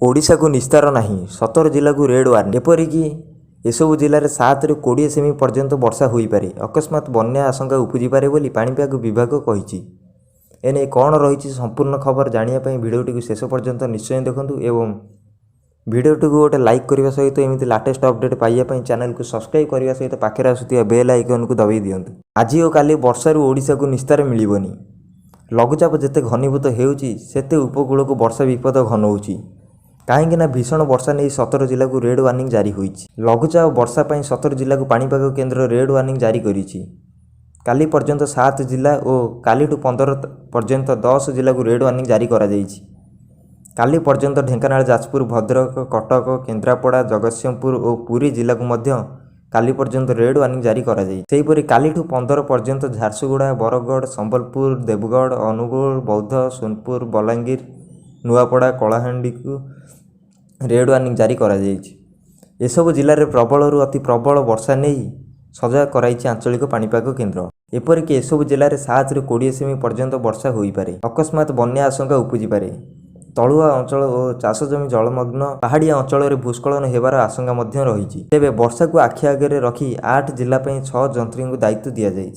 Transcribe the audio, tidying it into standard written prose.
ଓଡ଼ିଶାକୁ ନିସ୍ତାର ନାହିଁ। 17 ଜିଲ୍ଲାକୁ ରେଡ୍ ୱାର୍ଣ୍ଣିଂ। ଏପରିକି ଏସବୁ ଜିଲ୍ଲାରେ 7ରୁ 20 ସେମି ପର୍ଯ୍ୟନ୍ତ ବର୍ଷା ହୋଇପାରେ। ଅକସ୍ମାତ ବନ୍ୟା ଆଶଙ୍କା ଉପୁଜିପାରେ ବୋଲି ପାଣିପାଗ ବିଭାଗ କହିଛି। ଏନେଇ କ'ଣ ରହିଛି ସମ୍ପୂର୍ଣ୍ଣ ଖବର, ଜାଣିବା ପାଇଁ ଭିଡ଼ିଓଟିକୁ ଶେଷ ପର୍ଯ୍ୟନ୍ତ ନିଶ୍ଚୟ ଦେଖନ୍ତୁ ଏବଂ ଭିଡ଼ିଓଟିକୁ ଗୋଟେ ଲାଇକ୍ କରିବା ସହିତ ଏମିତି ଲାଟେଷ୍ଟ ଅପଡ଼େଟ୍ ପାଇବା ପାଇଁ ଚ୍ୟାନେଲକୁ ସବସ୍କ୍ରାଇବ୍ କରିବା ସହିତ ପାଖରେ ଆସୁଥିବା ବେଲ୍ ଆଇକନ୍କୁ ଦବାଇ ଦିଅନ୍ତୁ। ଆଜି ଓ କାଲି ବର୍ଷାରୁ ଓଡ଼ିଶାକୁ ନିସ୍ତାର ମିଳିବନି। ଲଘୁଚାପ ଯେତେ ଘନୀଭୂତ ହେଉଛି, ସେତେ ଉପକୂଳକୁ ବର୍ଷା ବିପଦ ଘନଉଛି। କାହିଁକି ନା ଭୀଷଣ ବର୍ଷା ନେଇ 17 ଜିଲ୍ଲାକୁ ରେଡ୍ ୱାର୍ଣ୍ଣିଂ ଜାରି ହୋଇଛି। ଲଘୁଚାପ ବର୍ଷା ପାଇଁ 17 ଜିଲ୍ଲାକୁ ପାଣିପାଗ କେନ୍ଦ୍ର ରେଡ୍ ୱାର୍ଣ୍ଣିଂ ଜାରି କରିଛି। କାଲି ପର୍ଯ୍ୟନ୍ତ 7 ଜିଲ୍ଲା ଓ କାଲିଠୁ 15 ପର୍ଯ୍ୟନ୍ତ 10 ଜିଲ୍ଲାକୁ ରେଡ୍ ୱାର୍ଣ୍ଣିଂ ଜାରି କରାଯାଇଛି। କାଲି ପର୍ଯ୍ୟନ୍ତ ଢେଙ୍କାନାଳ, ଯାଜପୁର, ଭଦ୍ରକ, କଟକ, କେନ୍ଦ୍ରାପଡ଼ା, ଜଗତସିଂହପୁର ଓ ପୁରୀ ଜିଲ୍ଲାକୁ ମଧ୍ୟ କାଲି ପର୍ଯ୍ୟନ୍ତ ରେଡ୍ ୱାର୍ଣ୍ଣିଂ ଜାରି କରାଯାଇଛି। ସେହିପରି କାଲିଠୁ 15 ପର୍ଯ୍ୟନ୍ତ ଝାରସୁଗୁଡ଼ା, ବରଗଡ଼, ସମ୍ବଲପୁର, ଦେବଗଡ଼, ଅନୁଗୁଳ, ବୌଦ୍ଧ, ସୋନପୁର, ବଲାଙ୍ଗୀର, ନୂଆପଡ଼ା, କଳାହାଣ୍ଡିକୁ ରେଡ୍ ୱାର୍ଣ୍ଣିଂ ଜାରି କରାଯାଇଛି। ଏସବୁ ଜିଲ୍ଲାରେ ପ୍ରବଳରୁ ଅତି ପ୍ରବଳ ବର୍ଷା ନେଇ ସଜାଗ କରାଇଛି ଆଞ୍ଚଳିକ ପାଣିପାଗ କେନ୍ଦ୍ର। ଏପରିକି ଏସବୁ ଜିଲ୍ଲାରେ 7ରୁ 20 ସେମି ପର୍ଯ୍ୟନ୍ତ ବର୍ଷା ହୋଇପାରେ। ଅକସ୍ମାତ ବନ୍ୟା ଆଶଙ୍କା ଉପୁଜିପାରେ। ତଳୁଆ ଅଞ୍ଚଳ ଓ ଚାଷ ଜମି ଜଳମଗ୍ନ, ପାହାଡ଼ିଆ ଅଞ୍ଚଳରେ ଭୂସ୍ଖଳନ ହେବାର ଆଶଙ୍କା ମଧ୍ୟ ରହିଛି। ତେବେ ବର୍ଷାକୁ ଆଖି ଆଗରେ ରଖି 8 ଜିଲ୍ଲା ପାଇଁ 6 ଯନ୍ତ୍ରୀଙ୍କୁ ଦାୟିତ୍ୱ ଦିଆଯାଇଛି।